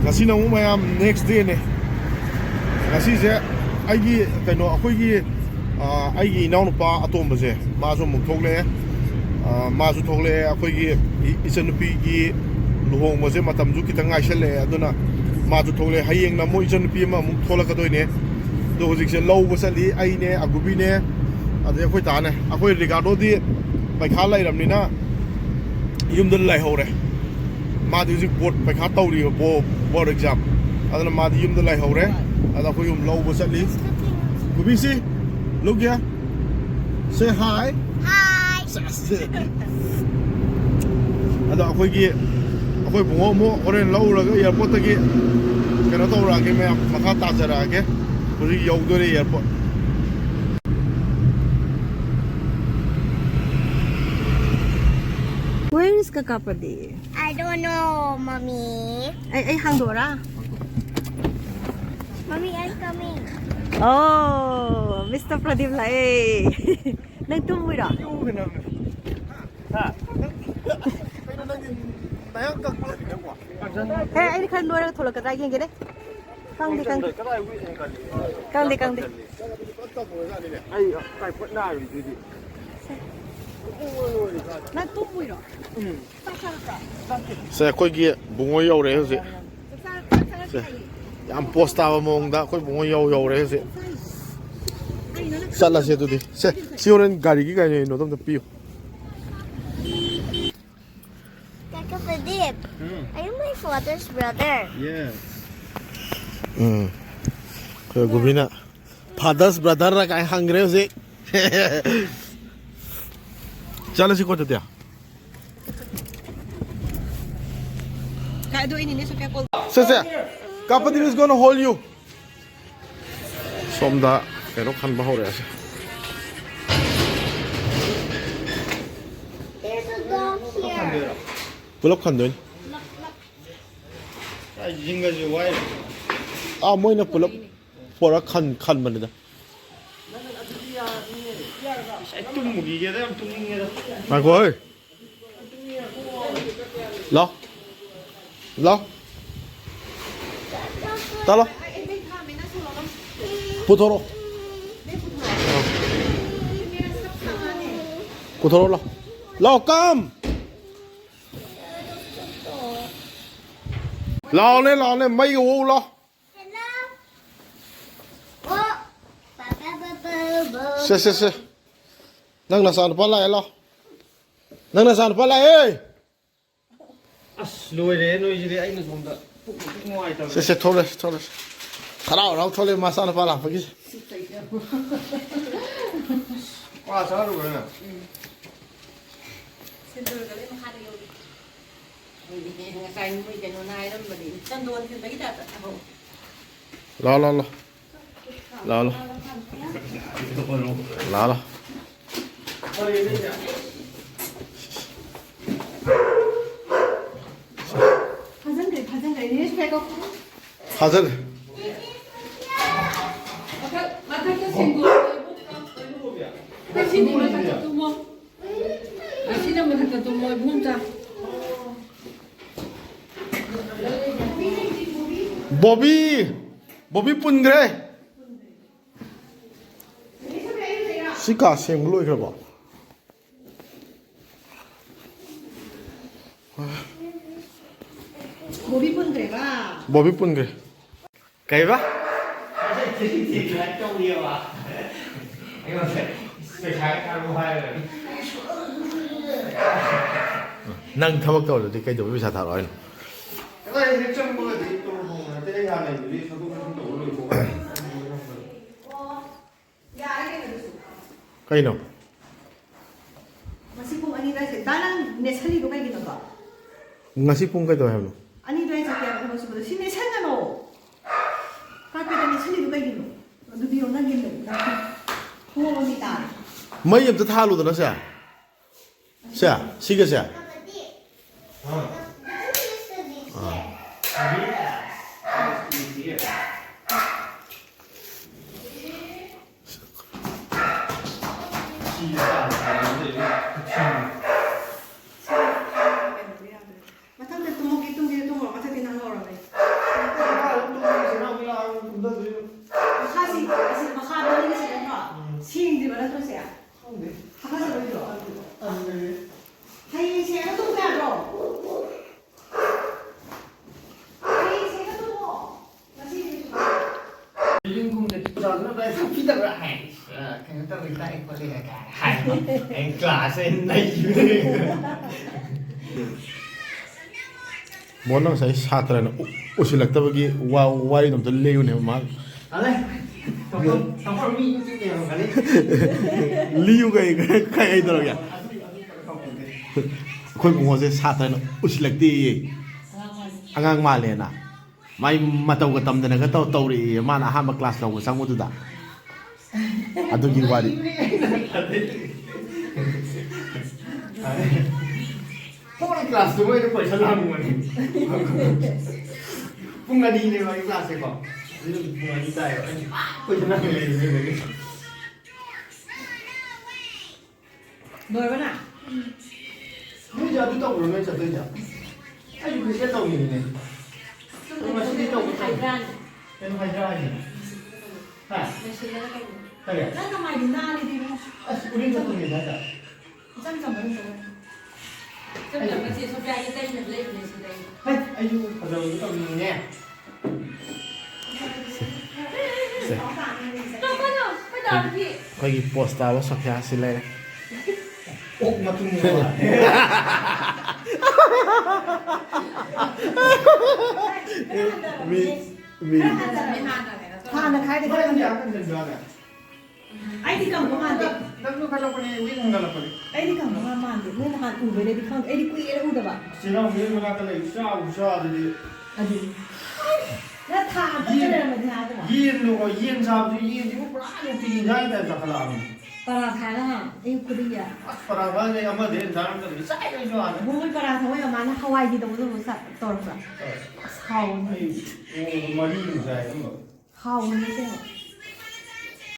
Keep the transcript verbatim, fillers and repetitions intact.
ꯉꯁꯤꯅ ꯑꯃꯨꯛ ꯃꯌꯥꯝ next dayꯅꯦ꯫ ꯉꯁꯤꯁꯦ ꯑꯩꯒꯤ ꯀꯩꯅꯣ, ꯑꯩꯈꯣꯏꯒꯤ, ꯑ, ꯑꯩꯒꯤ ꯏꯅꯥꯎꯅꯨꯄꯥ ꯑꯇꯣꯝꯕꯁꯦ, ꯃꯥꯁꯨ ꯑꯃꯨꯛ ꯊꯣꯛꯂꯛꯑꯦ꯫ ꯑ, ꯃꯥꯁꯨ ꯊꯣꯛꯂꯛꯑꯦ꯫ ꯑꯩꯈꯣꯏꯒꯤ ꯏ-, ꯏꯆꯟꯅꯨꯄꯤꯒꯤ ꯂꯨꯍꯣꯡꯕꯁꯦ ꯃꯇꯝꯁꯨ ꯈꯤꯇꯪ ꯉꯥꯏꯁꯜꯂꯛꯑꯦ, ꯑꯗꯨꯅ ꯃꯥꯁꯨ ꯊꯣꯛꯂꯛꯑꯦ꯫ ꯍꯌꯦꯡꯅ ꯑꯃꯨꯛ ꯏꯆꯟꯅꯨꯄꯤ ꯑꯃ ꯑꯃꯨꯛ ꯊꯣꯛꯂꯛꯀꯗꯣꯏꯅꯦ꯫ ꯑꯗꯣ ꯍꯧꯖꯤꯛꯁꯦ ꯂꯧꯕ ꯆꯠꯂꯤ꯫ ꯑꯩꯅꯦ, ꯑꯒꯨꯕꯤꯅꯦ, ꯑꯗꯩ ꯑꯩꯈꯣꯏ ꯗꯥꯅꯦ꯫ ꯑꯩꯈꯣꯏ ꯔꯤꯀꯥꯔꯗꯣꯗꯤ ꯄꯩꯈꯥ ꯂꯩꯔꯕꯅꯤꯅ ꯌꯨꯝꯗ ꯂꯩꯍꯧꯔꯦ꯫ ꯃꯥꯗꯤ ꯍꯧꯖꯤꯛ ꯕꯣꯔꯗ ꯄꯩꯈꯥ ꯇꯧꯔꯤꯕ, ꯕꯣ-, ꯕꯣꯔꯗ ꯑꯦꯛꯖꯥꯝ꯫ ꯑꯗꯨꯅ ꯃꯥꯗꯤ ꯌꯨꯝꯗ ꯂꯩꯍꯧꯔꯦ꯫ ꯑꯗ ꯑꯩꯈꯣꯏ ꯌꯨꯝ ꯂꯧꯕ ꯆꯠꯂꯤ꯫ ꯀꯨꯕꯤꯁꯤ, look here. Say hi. Hi. ꯁꯦꯁ꯫ ꯑꯗꯣ ꯑꯩꯈꯣꯏꯒꯤ, ꯑꯩꯈꯣꯏ ꯕꯨꯡꯉꯣ ꯑꯃꯨꯛ ꯍꯣꯔꯦꯟ ꯂꯧꯔꯒ ꯑꯦꯌꯥꯔꯄꯣꯔꯠꯇꯒꯤ ꯀꯩꯅꯣ ꯇꯧꯔꯛꯑꯒꯦ ꯃꯌꯥꯝ, ꯃꯈꯥ ꯇꯥꯖꯔꯛꯑꯒꯦ꯫ ꯍꯧꯖꯤꯛ ꯌꯧꯗꯣꯔꯦ airport. Where is Kaka Pradeep? I don't know, mommy. ꯑꯩ, ꯑꯩ ꯍꯥꯡꯗꯣꯛꯑꯣꯔꯥ? Mommy, I'm coming. Oh, Mister Pradeep ꯂꯥꯛꯑꯦ꯫ ꯅꯪ ꯇꯨꯝꯃꯨꯏꯔꯣ? ꯍꯥ? ꯀꯩꯅꯣ ꯅꯪꯗꯤ ꯅꯌꯥꯡ ꯀꯪꯕ ꯍꯦ, ꯑꯩꯗꯤ ꯈꯔ ꯅꯣꯏꯔꯒ ꯊꯣꯛꯂꯛꯀꯗ꯭ꯔꯥ ꯌꯦꯡꯒꯦꯅꯦ꯫ ꯀꯪꯗꯦ, ꯀꯪꯗꯦ꯫ ꯀꯪꯗꯦ, ꯀꯪꯗꯦ꯫ ꯑꯩ ꯀꯥꯏ ꯐꯠ ꯅꯥꯔꯨꯏꯗꯨꯗꯤ꯫ ꯅꯪ ꯇꯨꯝꯃꯨꯏꯔꯣ? ꯎꯝ꯫ ꯆꯥꯛ ꯆꯥꯔꯛꯄ꯭ꯔꯣ? ꯁꯦ, ꯑꯩꯈꯣꯏꯒꯤ ꯕꯨꯡꯉꯣ ꯌꯧꯔꯛꯑꯦ ꯍꯧꯖꯤꯛ꯫ ꯆꯥꯛ ꯆꯥꯔꯛ-, ꯆꯥꯛ ꯆꯥꯔꯛꯇ꯭ꯔꯤ ꯁꯦ, ꯍꯥꯏꯌꯦ꯫ ꯌꯥꯝ ꯄꯣꯁ ꯇꯥꯕ ꯃꯑꯣꯡꯗ ꯑꯩꯈꯣꯏ ꯕꯨꯡꯉꯣ ꯌꯧ-, ꯌꯧꯔꯦ ꯍꯧꯖꯤꯛ꯫ ꯀꯩꯅꯣ ꯅꯪ ꯆꯠꯂꯁꯦ ꯑꯗꯨꯗꯤ꯫ ꯁꯦ, ꯁꯤ ꯍꯣꯔꯦꯟ ꯒꯥꯔꯤꯒꯤ ꯀꯩꯅꯣꯗꯣ ꯑꯝꯇ ꯄꯤꯌꯨ꯫ Kaka Pradeep, um. Are you my father's brother? Yes. ꯎꯝ꯫ ꯑꯩꯈꯣꯏ ꯒꯨꯕꯤꯅ father's brother ꯔ ꯀꯥꯏ ꯍꯪꯈ꯭ꯔꯦ ꯍꯧꯖꯤꯛ꯫ ꯆꯠꯂꯁꯤꯀꯣ ꯑꯗꯨꯗꯤ꯫ ꯀꯥꯏꯗꯣ ꯑꯩꯅꯤꯅꯦ Sophia call. Say, say. Kapadeep is gonna hold you. ꯁꯣꯝꯗ ꯀꯩꯅꯣ ꯈꯟꯕ ꯍꯧꯔꯛꯑꯦ꯫ There's a dog here. ꯄꯨꯂꯞ ꯈꯟꯗꯣꯏꯅꯤ꯫ ꯌꯦꯡꯒꯁꯨ ꯋꯥꯏ꯫ ꯑꯥ, ꯃꯣꯏꯅ ꯄꯨꯂꯞ ꯄꯣꯔꯛ ꯈꯟ-, ꯈꯟꯕꯅꯤꯗ꯫ ꯑꯩ ꯇꯨꯝꯃꯨꯈꯤꯒꯦꯗ, ꯌꯥꯝ ꯇꯨꯝꯅꯤꯡꯉꯦꯗ꯫ ꯉꯥꯏꯈꯣ ꯍꯦ꯫ ꯂꯥꯎ꯫ ꯂꯥꯎ꯫ ꯆꯠꯂꯣ꯫ ꯄꯨꯊꯣꯔꯛꯑꯣ꯫ ꯄꯨꯊꯣꯔꯛꯑꯣ, ꯂꯥꯛꯑꯣ꯫ ꯂꯥꯛꯑꯣ, ꯀꯝ꯫ ꯂꯥꯛꯑꯣꯅꯦ, ꯂꯥꯛꯑꯣꯅꯦ, ꯃꯩꯒ ꯑꯣꯛꯎ ꯂꯥꯛꯑꯣ꯫ ꯁꯦ, ꯁꯦ, ꯁꯦ꯫ ꯅꯪ ꯅꯆꯥꯅꯨꯄꯥ ꯂꯥꯛꯑꯦ, ꯂꯥꯛꯑꯣ꯫ ꯅꯪ ꯅꯆꯥꯅꯨꯄꯥ ꯂꯥꯛꯑꯦ꯫ ꯑꯁ, ꯂꯣꯏꯔꯦ ꯅꯣꯏꯁꯤꯗꯤ꯫ ꯑꯩꯅ ꯁꯣꯝꯗ ꯄꯨꯛ ꯄꯨꯛ ꯅꯨꯡꯉꯥꯏꯇꯕꯅꯦ꯫ ꯁꯦ, ꯁꯦ, ꯊꯣꯛꯂꯛꯑꯦ, ꯊꯣꯛꯂꯛꯑꯦ꯫ ꯍꯔꯥꯎ ꯍꯔꯥꯎ ꯊꯣꯛꯂꯛꯑꯦ ꯃꯆꯥꯅꯨꯄꯥ ꯂꯥꯛꯄꯒꯤ꯫ ꯀ꯭ꯋꯥ ꯆꯥꯔꯨꯕ꯭ꯔꯥ ꯅꯪ? ꯁꯤꯟꯗꯨꯔꯒ ꯂꯣꯏ ꯃꯈꯥꯗ ꯌꯧꯔꯤ꯫ ꯉꯁꯥꯏ ꯃꯣꯏ ꯀꯩꯅꯣꯅ ꯍꯥꯏꯔꯝꯕꯅꯤ, ꯆꯟꯗꯣꯟ ꯊꯤꯟꯕꯒꯤ ꯇꯥꯏꯞꯇ꯫ ꯂꯥꯎ, ꯂꯥꯎ, ꯂꯥꯎ꯫ ꯂꯥꯎ, ꯂꯥꯎ꯫ ꯂꯥꯎ, ꯂꯥꯎ꯫ ꯐꯥꯖꯟꯈ꯭ꯔꯦ, ꯐꯥꯖꯟꯈ꯭ꯔꯦ꯫ ꯅꯦꯅꯦꯁꯨ ꯀꯩꯀꯣ꯫ ꯐꯥꯖꯟꯈ꯭ꯔꯦ꯫ ꯃꯊꯛ, ꯃꯊꯛꯇ ꯁꯦꯡꯗꯣꯛꯑꯣ꯫ ꯉꯁꯤꯗꯤ ꯃꯊꯛꯇ ꯇꯨꯝꯃꯣ꯫ ꯉꯁꯤꯅ ꯃꯊꯛꯇ ꯇꯨꯝꯃꯣ, ꯏꯕꯨꯡꯉꯣꯝꯆꯥ꯫ ꯕꯣꯕꯤ! ꯕꯣꯕꯤ ꯄꯨꯟꯈ꯭ꯔꯦ꯫ ꯁꯤ ꯀꯥ ꯁꯦꯡꯕ ꯂꯣꯏꯈ꯭ꯔꯕꯣ? ꯕꯣꯕꯤ ꯄꯨꯟꯈ꯭ꯔꯦꯕ꯫ ꯕꯣꯕꯤ ꯄꯨꯟꯈ꯭ꯔꯦ꯫ ꯀꯩꯕ? ꯑꯩꯉꯣꯟꯗ ꯄꯩꯁꯥ ꯊꯥꯔꯛꯑꯣ ꯍꯥꯏꯔꯒ꯫ ꯅꯪ ꯊꯕꯛ ꯇꯧꯔꯗꯤ ꯀꯩꯗꯧꯕꯩ ꯄꯩꯁꯥ ꯊꯥꯔꯛꯑꯣ ꯍꯥꯏꯅꯣ? ꯀꯗꯥꯏꯗ ꯍꯦꯛ ꯆꯪꯕꯒꯗꯤ ꯇꯣꯂꯣꯞ ꯐꯪꯕ ꯅꯠꯇꯦ꯫ ꯑꯩ ꯍꯥꯟꯅꯩꯗꯨꯗꯤ ꯊꯕꯛ ꯃꯐꯝ ꯇꯧꯕ ꯂꯣꯏꯊꯣꯛꯈ꯭ꯔꯦ꯫ ꯌꯥꯔꯦ ꯀꯩꯅꯣ ꯑꯗꯨꯁꯨ꯫ ꯀꯩꯅꯣ? ꯉꯁꯤ ꯄꯨꯡ ꯑꯅꯤ ꯑꯗꯨꯋꯥꯏꯁꯦ꯫ ꯗꯥ, ꯅꯪ ꯅꯦꯠꯁꯜꯂꯤꯗꯣ ꯀꯩꯒꯤꯅꯣꯕ? ꯉꯁꯤ ꯄꯨꯡ ꯀꯩꯗꯧꯋꯦ ꯍꯥꯏꯕꯅꯣ? ꯑꯅꯤ ꯑꯗꯨꯋꯥꯏ ꯆꯠꯀꯦ ꯍꯥꯏꯕ ꯊꯕꯛ ꯁꯨꯕꯗꯣ꯫ ꯁꯤ ꯅꯦꯠꯁꯟꯒꯅꯣ꯫ ꯀꯥꯔꯄꯦꯠꯇ ꯅꯦꯠꯁꯜꯂꯤꯗꯣ ꯀꯩꯒꯤꯅꯣ? ꯑꯗꯨꯗꯤ ꯌꯦꯡꯉꯣ, ꯅꯪꯒꯤ ꯈꯣꯡꯎꯞ ꯑꯅꯤ ꯇꯥꯔꯦ꯫ ꯃꯩ ꯑꯝꯇ ꯊꯥꯜꯂꯨꯗꯅ ꯁꯦ꯫ ꯁꯦ, ꯁꯤꯒꯁꯦ꯫ ꯑꯥ꯫ ꯃꯊꯪꯗ ꯇꯨꯝꯃꯒꯦ, ꯇꯨꯝꯒꯦ, ꯇꯨꯝꯃꯨꯔꯣ꯫ ꯃꯊꯛꯇꯤ ꯅꯪ ꯂꯧꯔꯝꯃꯦ꯫ ꯇꯥꯛꯑꯦ ꯈꯣꯠꯂꯦ ꯀꯥꯏꯅ ꯍꯥꯏꯕ꯫ ꯑꯩ ꯀ꯭ꯂꯥꯁꯁꯦ ꯅꯩꯕꯅꯦ꯫ ꯃꯣꯟꯅ ꯉꯁꯥꯏ ꯁꯥꯇ꯭ꯔꯅ ꯎ-, ꯎꯁꯤꯜꯂꯛꯇꯕꯒꯤ ꯋꯥ-, ꯋꯥꯔꯤꯗꯣ ꯑꯝꯇ ꯂꯩꯌꯨꯅꯦ ꯃꯥ꯫ ꯑꯗꯩ ꯇꯣꯛꯐꯝ-, ꯇꯣꯛꯐꯝ ꯃꯤ ꯌꯨꯇ꯭ꯌꯨꯕ ꯌꯦꯡꯉꯝꯒꯅꯤ꯫ ꯂꯤꯌꯨ ꯀꯩ, ꯀꯩ, ꯀꯩ ꯇꯧꯔꯒꯦ? ꯑꯗꯨ, ꯑꯗꯨ ꯇꯧꯐꯝ ꯈꯪꯗꯦ꯫ ꯑꯩꯈꯣꯏ ꯕꯨꯡꯉꯣꯁꯦ ꯁꯥꯇ꯭ꯔꯅ ꯎꯁꯤꯜꯂꯛꯇꯦꯌꯦ꯫ ꯑꯉꯥꯡ ꯃꯥꯜꯂꯦꯅ꯫ ꯃꯥꯏ ꯃꯇꯧꯒ ꯇꯝꯗꯅꯒ ꯇꯧ-, ꯇꯧꯔꯛꯑꯦꯌꯦ ꯃꯥꯅ ꯑꯍꯥꯟꯕ ꯀ꯭ꯂꯥꯁ ꯂꯧꯕ ꯆꯪꯕꯗꯨꯗ꯫ ꯑꯗꯨꯒꯤ ꯋꯥꯔꯤ꯫ ꯐꯣꯟ ꯀ꯭ꯂꯥꯁꯇꯨ ꯃꯣꯏꯅ ꯀꯣꯏꯁꯟ ꯍꯪꯕꯅꯤ꯫ ꯄꯨꯡ ꯑꯅꯤꯅꯦꯕ ꯑꯩ ꯀ꯭ꯂꯥꯁꯁꯦꯀꯣ꯫ ꯑꯗꯨ ꯄꯨꯡ ꯑꯅꯤ ꯇꯥꯏꯌꯦꯕ꯫ ꯑꯩꯅ ꯀꯣꯏꯁꯟ ꯍꯪꯉ ꯂꯩꯕꯅꯦ꯫ ꯂꯣꯏꯔꯕ ꯅꯪ? ꯅꯣꯏꯁꯦ ꯑꯗꯨ ꯇꯧꯕ꯭ꯔꯣ ꯅꯣꯏ ꯆꯠꯇꯣꯏꯁꯦ? ꯑꯩꯁꯨ ꯀ꯭ꯔꯤꯀꯦꯠ ꯇꯧꯅꯤꯡꯉꯤꯅꯦ꯫ ꯑꯗꯣ ꯉꯁꯤꯗꯤ ꯇꯧꯕ ꯇꯧ-, ꯍꯥꯏꯗ꯭ꯔꯥꯅꯦ꯫ ꯀꯩꯅꯣ ꯍꯥꯏꯗ꯭ꯔꯥ ꯍꯥꯏꯁꯦ? ꯍꯥ? ꯂꯣꯏꯁꯤꯜꯂꯒ ꯇꯧꯕꯅꯦ꯫ ꯀꯔꯤ? ꯅꯪ ꯀꯃꯥꯏꯅ ꯅꯥꯔꯤꯗꯤ ꯏꯕꯨꯡꯉꯣ? ꯑꯁ, ꯎꯔꯤꯡ ꯊꯣꯛꯄꯅꯦ ꯍꯥꯏꯗ꯫ ꯏꯆꯝ ꯆꯝꯕ ꯑꯗꯨꯝ ꯇꯧ꯫ ꯏꯆꯝ ꯆꯝꯕ ꯆꯦ ꯁꯣꯐꯤꯌꯥꯒꯤ ꯇꯩꯅꯕ ꯂꯩꯕꯅꯦ ꯁꯤꯗ ꯑꯩ꯫ ꯍꯩ, ꯑꯩꯁꯨ ꯐꯖꯕꯗꯣ ꯇꯧꯅꯤꯡꯉꯤꯅꯦ꯫ ꯁꯦ꯫ ꯑꯩꯈꯣꯏꯒꯤ ꯄꯣꯁ ꯇꯥꯕ ꯁꯣꯐꯤꯌꯥꯁꯤ ꯂꯩꯔꯦ꯫ ꯑꯣꯛ ꯃꯇꯨꯝ꯫ ꯃꯤ, ꯃꯤ꯫ ꯍꯥꯟꯅ ꯈꯥꯏꯗꯤ ꯈꯔ ꯍꯟꯊꯔꯛꯑꯣ꯫ ꯑꯩꯗꯤ ꯀꯪꯕ ꯃꯥꯟꯗꯦ꯫ ꯅꯪꯁꯨ ꯈꯜꯂꯛꯄꯅꯦ, ꯋꯦꯠ ꯍꯦꯟꯒꯠꯂꯛꯄꯅꯦ꯫ ꯑꯩꯗꯤ ꯀꯪꯕ ꯃꯥꯟꯗꯦ꯫ ꯅꯣꯏ ꯅꯍꯥꯟ ꯎꯕꯩꯔꯗꯤ ꯈꯪꯗꯦ꯫ ꯑꯩꯗꯤ ꯀꯨꯏꯔꯦ ꯎꯗꯕ꯫ ꯆꯤꯜꯍꯥꯎ ꯃꯦꯝ ꯃꯅꯥꯛꯇ ꯂꯩ, ꯆꯥꯕꯨ ꯆꯥꯗ꯭ꯔꯗꯤ꯫ ꯑꯗꯨꯅꯤ꯫ ꯅꯪ ꯊꯥ ꯑꯃ ꯌꯦꯟ, ꯂꯩꯔꯝꯃꯗꯤ ꯍꯥꯏꯗꯣ꯫ ꯌꯦꯟꯗꯣꯀꯣ, ꯌꯦꯟ ꯆꯥꯕꯁꯨ ꯌꯦꯟꯁꯤꯕꯨ ꯄꯨꯔꯥ ꯅꯨꯡꯇꯤꯒꯤ ꯏꯟꯖꯥꯡꯒꯤ ꯇꯥꯏꯞ ꯆꯥꯈꯠꯂꯛꯑꯕꯅꯤ꯫ ꯄꯔꯥꯊꯥꯅ ꯑꯌꯨꯛ ꯈꯨꯗꯤꯡꯒꯤ꯫ ꯑꯁ, ꯄꯔꯥꯊꯥꯁꯦ ꯑꯃꯗꯩ ꯍꯦꯟꯅ ꯆꯥꯔꯛꯇꯕꯅꯤ꯫ ꯆꯥꯏ ꯑꯩꯁꯨ ꯑꯥꯗ꯫ ꯕꯣꯕꯣꯏ ꯄꯔꯥꯊꯥ ꯍꯣꯏ ꯃꯃꯥꯅ ꯍꯋꯥꯏꯒꯤ ꯇꯧꯕꯗꯣ ꯆꯥ-, ꯇꯧꯔꯛꯄ꯭ꯔꯥ? ꯍꯣꯏ꯫ ꯑꯁ, ꯍꯥꯎꯕꯅꯤ꯫ ꯑꯩ ꯅꯣꯡꯃꯗ ꯃꯔꯤꯃꯨꯛ ꯆꯥꯏ ꯑꯗꯨꯝꯕ꯫ ꯍꯥꯎꯕꯅꯤ ꯀꯩꯅꯣ꯫